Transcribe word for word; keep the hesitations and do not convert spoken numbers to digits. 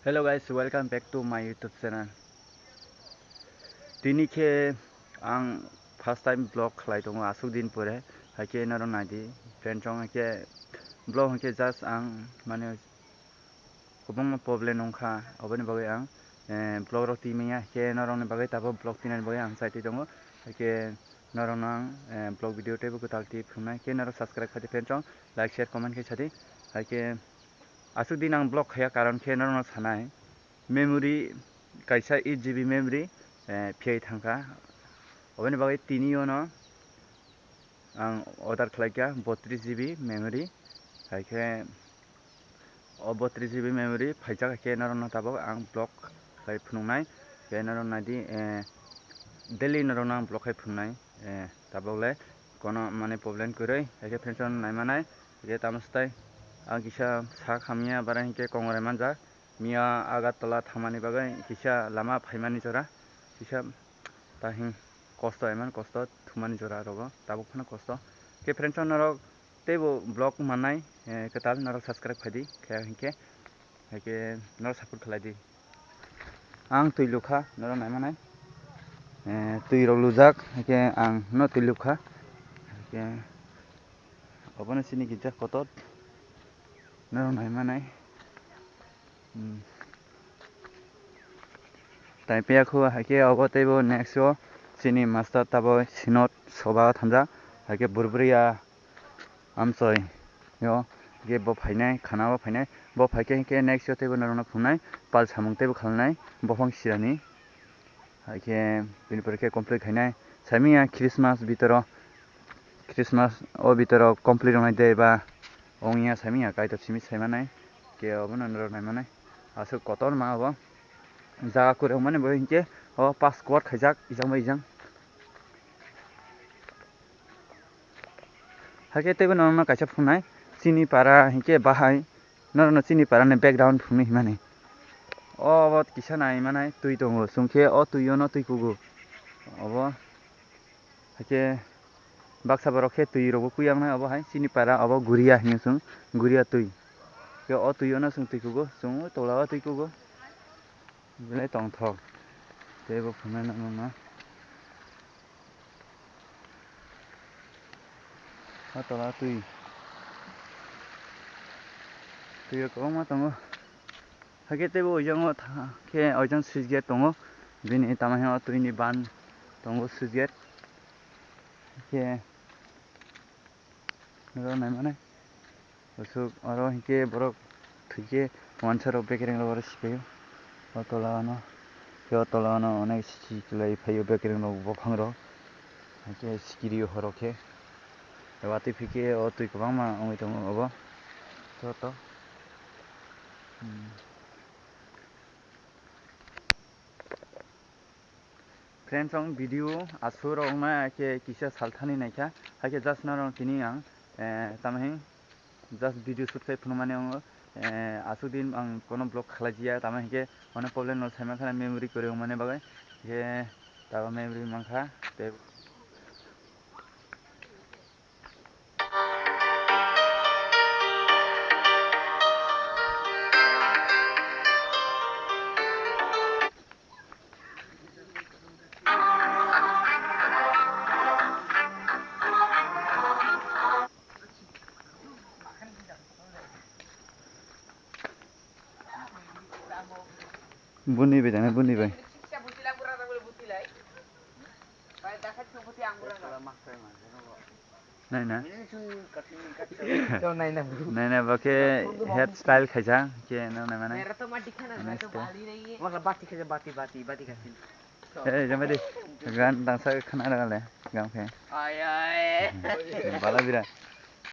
Hello guys, welcome back to my YouTube channel. Tini khe ang first time vlog khlai tongo aswk din pore, haikhe norok naidi friend chong, haikhe vlog hwnkhe just ang mane kwbangma problem wngkha, oboni bagwi ang, eh, vlog rok twi manya, haikhe norokni bagwi tabuk vlog twinani bagwi ang chai twi tongo, haikhe norokno ang, eh, vlog video teibo kwtal twi phunuknai, haikhe norok subscribe khaidi friend chong, like, share, comment khe sadi, haikhe aswk din ang vlog khaiya karon khe norokno sanai, memory kaisa eight G B memory, eh, phiyai thangkha. Oboni bagwi tini ono ang order khlaikha botris G B memory. Haikhe o botris G B memory phaijak, haikhe norokno tabuk ang vlog khlai phunuknai. Khe norok naidi, eh, daily norokno ang vlog khai phunuknai. Eh, tabuk le kono mane problem kwrwi, haikhe friends rok naimanai. Haikhe tamo swtai ang kisa sak hamya bara hinkhe kongrai manjak. Miya Agartala thangmani bagwi kisa lama phaimani jora, kisa tahing kosto, eman kosto thumani jora rogo, tabuk phano kosto. Khe friends rok norok teibo vlog mannai, eh, kwtal norok subscribe khaidi, khe hinkhe, haikhe norok support khlaidi. Ang twi lukha, norok naimanai, eh, twi rok lujak, haikhe ang no twi lukha, haikhe obono chini gijak kotor, norok naimanai. Hmm. Tai piya khu haikhe obo teibo next o chini master tabo synod soba o thangjak, haikhe burbriya amchoi yo, haikhe bo phainai, khana o phainai, bo phaikhe hinkhe next o teibo norokno phunai pal samung teibo khalnai bophang sirani. Haikhe bini pore khe complete khainai. Saimanya Christmas bitoro, Christmas o bitoro complete wngnai de ba wngya saimanya, Kaitor simi saimanai. Khe obono norok naimanai. Aswk kotor ma obo. Jaga kwrwngmani bo hinkhe o pass court khaijak ijang bai ijang. Haikhe teibo norokno kaisa phunai, chini para hinkhe bahai, norokno chini parani background phunui himani. O obo kisa nai manai twi tongo, chwngkhe o twi ono twi kugo. Obo haikhe baksa borok khe twi rokbo kuyang nai, obo hai chini para obo guria hinwi chwng guria twi. Khe o twi ono chwng twi kugo, chwng o tola o twi kugo. Belai tongthok. Teibo phunai nangma. O tola twi. Twi rok kwbangma tongo. Hakhe teibo oijango tha-, khe oijang switch gate tongo. Bini tamo hino twini ban tongo switch gate. Khe norok naimanai. Bwswk oro hinkhe borok thwikhe wansa rok bekereng rok oro sipaio. O tola ano, khe o tola ano onek siki kwlai phaio bekereng rok buphang rok. Hinkhe sikiri o horok khe. Watwi phikhe o twi kwbangma wngwi tongo obo. Joto. Hmm. Friends, ang video aswk rok wngnai, hakhe kisa salthani naikha, hakhe just norok tini ang, eh, tamo hwn just video shoot khai phunukmani wngo, eh, aswk din ang kono vlog khlaijiya, tamo hinkhe onek problem no saimankha memory kwrwi wngmani bagwi, hinkhe tabuk memory mankha tei. Buni bai dana, buni bai. Nai na. Nai na, bo khe hair style khaisa, khe no nai mane. Mera to mati khana, mera to bali nahi hai. Motlob bati khaisa, bati, bati, bati khaisa. Eh, jama di. Gan dangsa khana ra le, gan khe. Ay, ay. Bala bira.